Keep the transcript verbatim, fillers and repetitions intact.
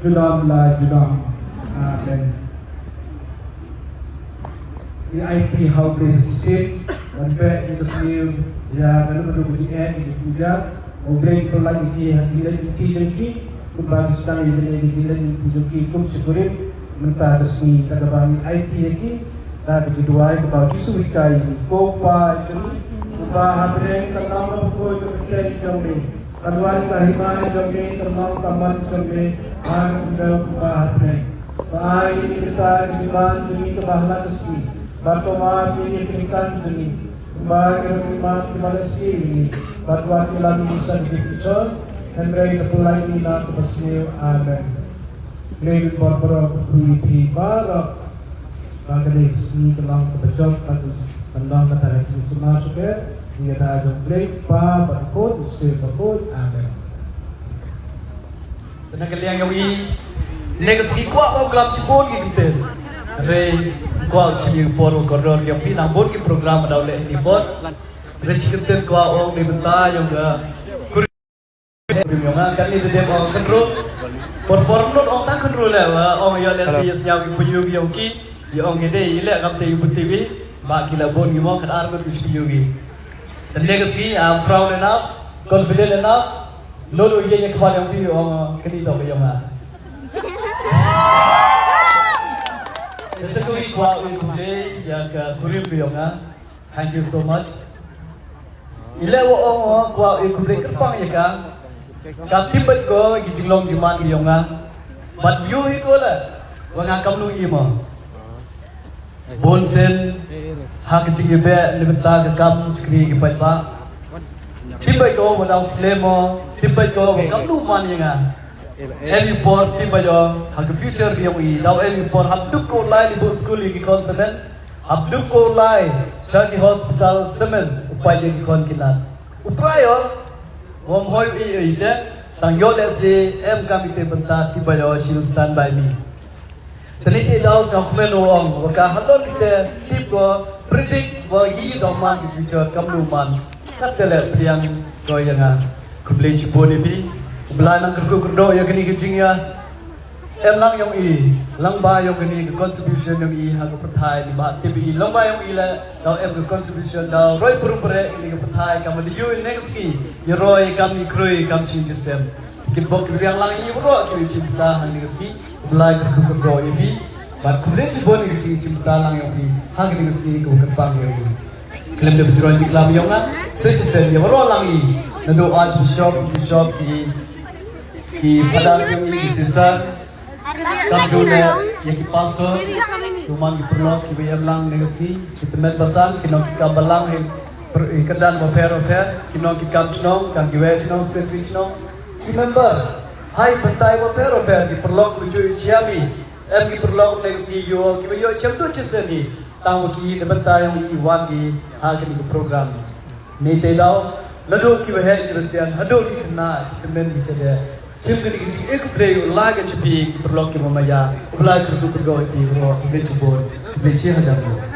Junom la junom. Amen. Ngi aiti ha U Blei Jisu, ban beh ïa ka sniew ïa ka lum ka jingeh, ïa ka puja. U Blei un pyllait ïa ki ha ki leit ki jong ki, kumba ki sdang ïa kane ka jingleit ki jong ki kum shi kurim mynta ka sngi. Te kaba ngi aiti ïa ki da ka jingduwai kaba U Jisu u hikai ïa ngi. Ko Pa jong ngi uba ha bneng, ka nam ka bakhuid, ka kyrteng jong me. Ka wan ka hima jong me, ka long ka mon jong me ha ka khyndew kumba ha bneng. Ba ai ïa ngi mynta ka jingman jong ngi kaba ha la ka sngi. Bad to map ïa ngi ki jingkam jong ngi, kumba ngi ruh ngi map ïa kiba la sniew ïa ngi. Bad wat ïalam ïa ngi sha ka jingpynshoi, hynrei to pyllait ïa ngi na kaba sniew. Amen. Khublei ban bor baroh, khublei ïa phi baroh. Ba kane ka sngi ka long kaba jop, bad kan long kata ka jingsumar shuh ïa ka jong U Blei, Kpa bad Khun, Mynsiem Bakhuid. Amen. Te na ka liang jong ngi, kane ka sngi kwah ba u klam shibun ki kyntien. Hynrei kwah u shim ïa ka por ba kordor jong phi, nang bun ki program ba dang leh ha ki por. Hynrei shi kyntien kwah ong na ka bynta jong ka Kane te dei ong khynroo. Por por nud ong tang khynroo leh, ba ong ïa leh shi ïa sñiaw ki payu ki ong ki. Ïa ong ki dei ïa leh kam te ïa pynti wi. Ba ki la bun ki mo khadar nud ki payu ki. Te leh ka sngi, I'm proud enough, confident enough. Nud u ïa ïa kba ong ki ong kane dei ong nga. Ïa sa kawei kwah u ïa khublei ïa ka kurim ki ong nga. Thank you so much. Ïa leh wa ong wa kwah ïa khublei kyrpang ïa ka. Ka tip beit ko ki jinglong jingman ki ong nga. Bad ïohi ko leh wa nga kam nang ïa mo. Bun sien ha ka jingïabeh na ka bynta ka kam shakri ki paidbah. Tip beit ko wa dang slem mo, tip beit ko wa kam nang man ïa nga. Em ïa por tip beit ïa ha ka future ki ong i, daw em ïa por hap duk ko lai li bud skul ïa ki khon semen. Hap duk ko lai sha ki hospital semen u pait ïa ki khon ki nat. U trai ïa wom hoi u i ïa i te tang ïoh leh shi em kam i te bynta tip beit ïa she'll stand by me. Te ni te daw sa kmen u ong wa ka halor i te tip ko predict wa i dong man ki future kam lu man. Kat te leh priang ko ïa nga. Khublei shibun ïa phi. U Blei nang kyrkhu kyrdoh ïa kani ka jingïa. Em lang yong i, lang ba yong kani ka contribution yong i ha ka pyrthai ni ba tip i lang ba yong i la daw em ka contribution daw roi purum pere ini ka pyrthai ka ma diyu next ki ya roi kam i kroi kam chin chisem. Ki bok ki riang lang i bro ki chin ta ha ni ka si. Blai ka ka bro i bi. Bat kule chi bon i ki chin ta lang yong i ha ni ka si ka ka pang yong i. Klem de bujron jik lam yong na se chisem ya bro lang i. Nado archbishop bishop ki ki father yong i ki sister. Kam ju ne ya ki pastor, tu man ki pyrlok ki ba yem lang ne si ki temen pasan ki nong ki kam balang hi. Ki kedan ba pher ba pher ki nong ki kam chnong kam ki wei chnong secretary chnong ki member. Hai bentai ba pher ba pher ki pyrlok ki ju chiami. Em ki pyrlok ne si yo ki ba yo chem tu chesen hi. Tang ba ki ne bentai yong i wan ki ha ki program. Ni te daw, naduh ki waheh ki rasian, haduh ki khynnah, ki tymmen ki chadeh. Chim kani ki jingeh khublei u la ka chipi ki pyrlok ki mama ya, u Blai kyrduh kyrdoh ïa phi baroh, khublei chibun, khublei chi hajar nguh.